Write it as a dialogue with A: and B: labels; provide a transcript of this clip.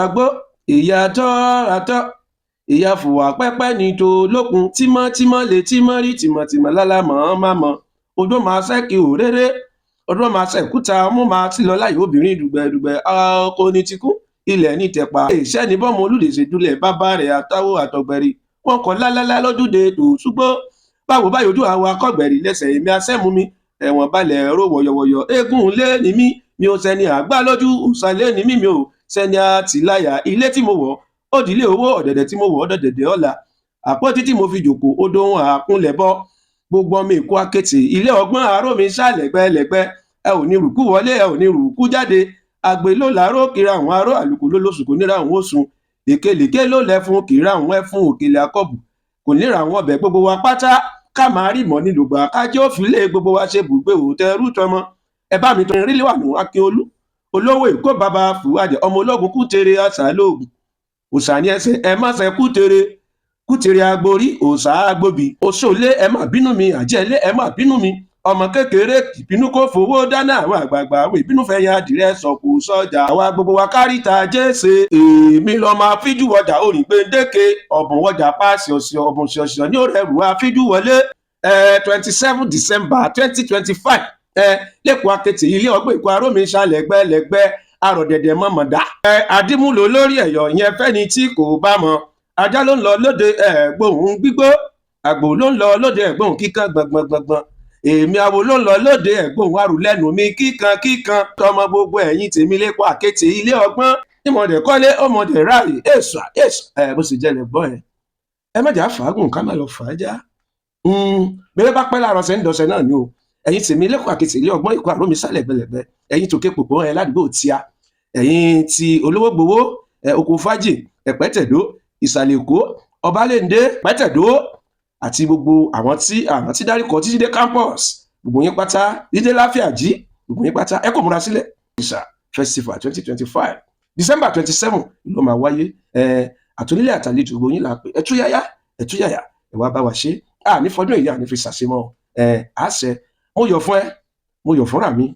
A: Àgbó ìyá tọ́ àtọ́ ìyá fùwà pẹ́pẹ́ ní tolókun, tímọ́tímọ́ lè tímọ́ rí, tìmọ̀tìmọ̀ lálá mọ̀ ọ́n má mọ̀. Odó máa ṣẹ́kì òréré, odó máa ṣẹ̀kúta, ọmú máa ti lọ láyé obìnrin dùgbẹ̀dùgbẹ̀. Ọkọ ní tikú ilẹ̀ ní tẹ̀pa. Iṣẹ́ ní bọ́mọ olùdèṣe dúlẹ̀ bàbá rẹ̀ àtàwọ̀ àtọ̀gbẹ̀rì wọn kọ lálálá lójúde tó ṣùgbọ́ báwo báyìí ojú àwọn akọ̀gbẹ̀rì lẹ́sẹ̀ èmi asẹ́mu mi ẹ̀wọ̀n balẹ̀ ẹ̀rọ wọ̀yọ̀wọ̀yọ̀. Eégún lé ní mí, mi ò sẹ́ni àgbá lójú òsàlẹ̀ ní mí, mi ò sẹ́ni àtìláyà. Ilé tí mo wọ̀ ó dìlé owó, ọ̀dẹ̀dẹ̀ tí mo wọ̀ ọ̀dẹ̀dẹ̀ ọ̀la, àpótí tí mo fi jòkó ó dohun àkúnlẹ̀ bọ́. Gbogbo ọmọ Èkó akétì ilé ọgbọ́n àárò mi ṣàlẹ̀gbẹ́lẹ̀gbẹ́. Ẹ ò ní rùkú wọlé, ẹ ò ní rùkú jáde. Àgbè ló làárọ̀ kíra àwọn aró, àlùkò ló lóṣù kò níra àwọn oṣù, èkelèké ló lẹ́fun kìíra àwọn ẹfun, òkèlè àkọ́bù kò níra àwọn ọbẹ̀. Gbogbo wa pátá ká máa rí mọ́ nílùgbà kájọ́ òfìlé gbogbo wa ṣe bùgbé òtẹ́rù tọmọ. Ẹ bá mi tọrin rílíwà nù Akínolú olówó Èkó, bàbá Fùwádìí, ọmọ ológun Kútere, àṣà lóògùn òṣà ní ẹsẹ ẹ má ṣe Kútere, Kútere agbórí òṣà agbóbi òṣòlé. Ẹ má bínú mi, àjẹlé, ẹ má bínú mi. Ọmọ kékeré ìbínú kò fowó dáná, àwọn àgbààgbà àwọn ìbínú fẹ́ yan adìrẹ sọ̀kò sọ́jà. Àwa gbogbo wa káríta jẹ́sẹ̀. Èmi lọ máa fíjú wọjà orin gbèǹdéke ọ̀bùn wọjà páàsì ọ̀sẹ̀ ọ̀bùn ṣọ̀ṣọ̀ ní òrẹ́rù àfíjú wọlé. 27 December 2025, lẹ́kọ̀ọ́ akétì ilé ọgbẹ́ ìkọ́ arómi ṣàlẹ̀gbẹ́lẹ́gbẹ́ arọ̀dẹ̀dẹ̀ mọ̀mọ̀dá. Àdìmúlò lórí ẹ̀yọ̀ yẹn fẹ́ni tí kò bá mọ̀. Ajá ló ń lọ lóde ẹ̀gbóhùn gbígbó, àgbò ló ń lọ lóde ẹ̀gbóhùn kíkan gbọ̀ngbọ̀ngbọ̀ngbọ̀n, èmi àwo ló ń lọ lóde ẹ̀gbóhùn arùlẹ́nu mi kíkan kíkan. Tọmọ gbogbo ẹ̀yìn tèmi lẹ́kọ̀ọ́ àkété ilé ọgbọ́n ìmọ̀dẹ̀ kọ́lé ọmọdé ráàyè èso èso ẹ̀ bó sì jẹ́ lẹ̀ gbọ́ ẹ̀. Ẹ má jà fàágùn ká má lọ fàájà bẹ́ẹ̀ bá pẹ́ láàárọ̀ sẹ́ ń dọ̀sẹ̀ náà ni o. Ẹ̀yin tèmi lẹ́kọ̀ọ́ àkété ilé ọgbọ́n ìkọ́ àrómi sálẹ̀ gbẹlẹ̀gbẹ́, ẹ̀yin tòkè pòpò ẹ̀ ládùúgbò tíá, ẹ̀yin ti olówó gbowó ẹ̀ oko fájì, ẹ̀pẹ́tẹ̀dó, ìsàlẹ̀ Èkó, ọbalẹ́ndé, pẹ́tẹ̀dó àti gbogbo àwọn tí dárúkọ títí dé campus, gbogbo yín pátá dídé láfíàjí, gbogbo yín pátá ẹ kò múra sílẹ̀. Ìṣà Festival 2025, December 27 ló máa wáyé. Ẹ àtúnilé àtàlejò, gbogbo yín là pé ẹ túyáyá, ẹ túyàyà, ẹ wá bá wa ṣe. À ní fọdún èyí à ní fi ṣàṣemọ ẹ àṣẹ. Mo yọ̀ fún ẹ, mo yọ̀ fúnra mi.